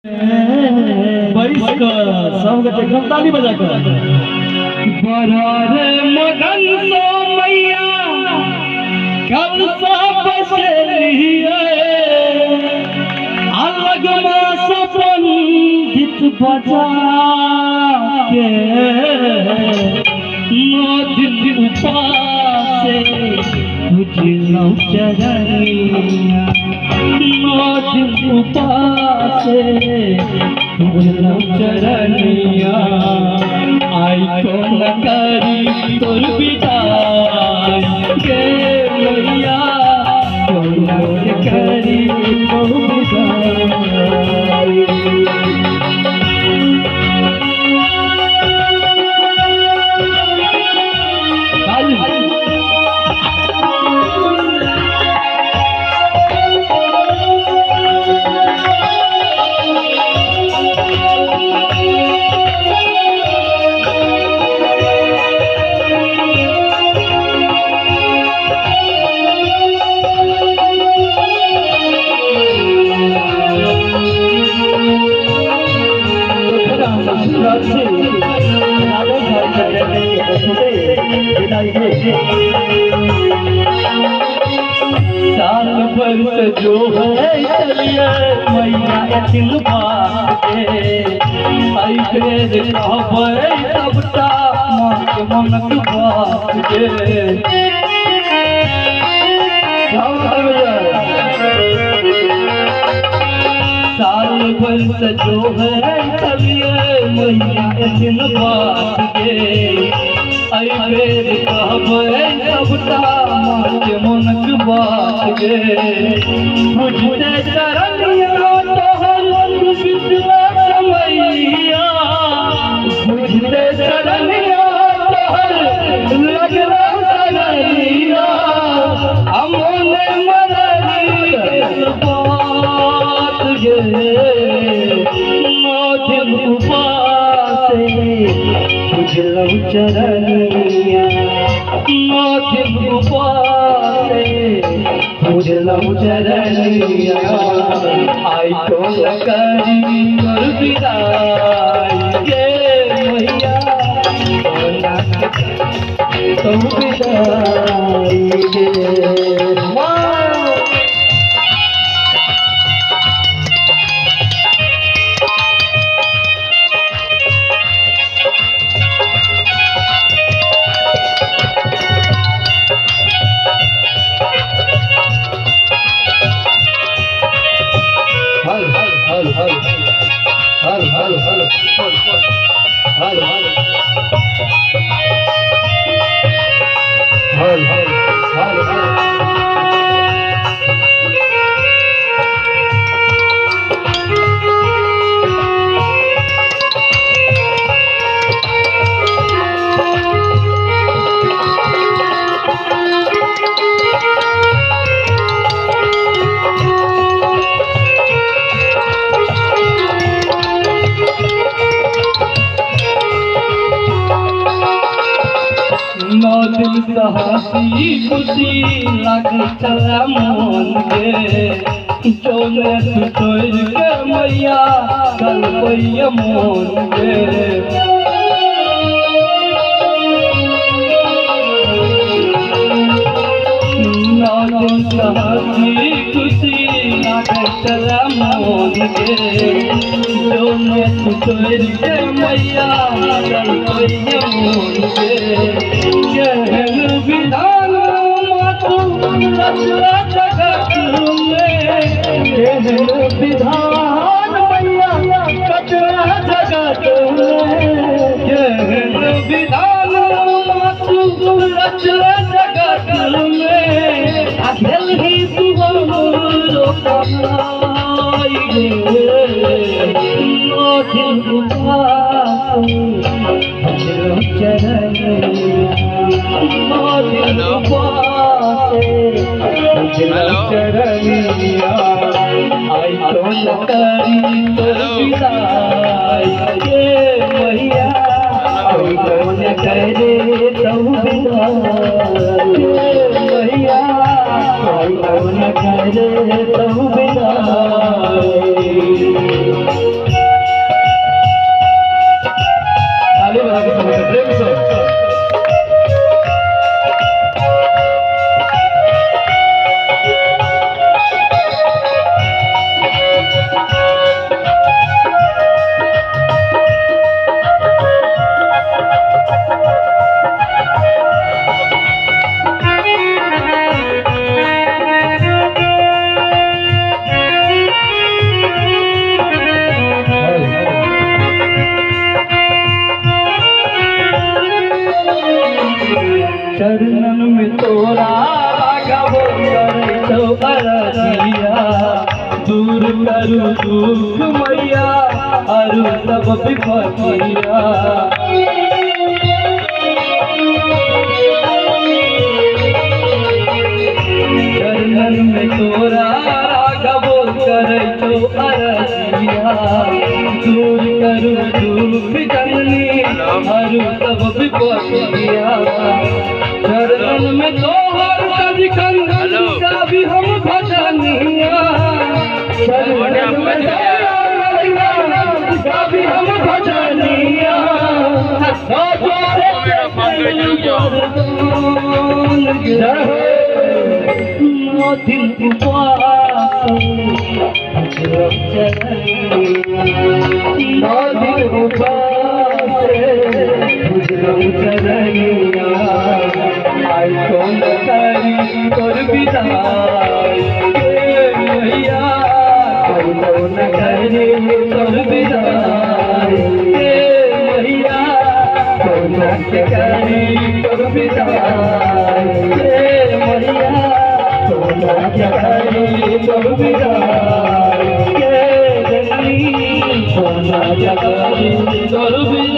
बरिस का सब एकदम ताली बजा कर बरारे मगन सो मैया कल सब बसलिए अलग मां पंडित बजा के नौ दिन उपासे पूजलौं चरनिया नौ दिन उपासे पूजलौं चरनिया आई कोन करी तोर विदाई गे मैया कोन करी तोर विदाई। साल भर से जो है चलिए मैया एथिन बाटे आई बेर कहबै सबटा माँ के मनक बात गे। साल भर से जो है चलिए मैया एथिन बात गे आई बेर कहबै सबटा माँ के मनक बात गे। बुझते चरनिया तोहर बितला समैया बुझते चरनिया तोहर लगला सगरिया अमोने मरनी बात गे नौ दिन उपासे पूजलौं चरनिया नौ दिन उपासे पूजलौं चरनिया आई कोन करी तोर विदाई गे मैया कोना तोर विदाई गे। हल हल हल हल हल हल हल हल हल। नौ दिन हसी खुशी लाग चला मोन गे जोने तू तोड़ के मैया कलपैया मोन गे। नौ दिन हसी खुशी लाग चला मोन गे जोने तू तोड़ के मैया कलपैया मोन गे। केहन विधान मातु रचला जगत में केहन विधान मैया रचला जगत में केहन विधान मातु रचला जगत में अखिल ही तू हमरो कमाई गे नौ दिन उपासे पूजलौं चरनिया नौ दिन उपासे पूजलौं चरनिया आई कोन करी तोर विदाई गे मैया आई कोन करे तोर विदाई गे मैया आई कोन करे तोर विदाई। सब विपतिया। चरणन में तोरा राघव करै छौ अरजिया, दूर करू दुख जननी हरू सब विपतिया। चरणन में तोहर सदिखन गाबी हम भजनिया, चरणन में गाबी हम भजनिया। दिन उपवास नौ दिन उपवास गुजरम चरनिया, आई कौन करी तोर विदाई मैया, कौन करी तोर विदाई मैया, कौन करी तोर विदाई मैया, कौन करी तोर विदाई जननी, कौन करी तोर विदाई।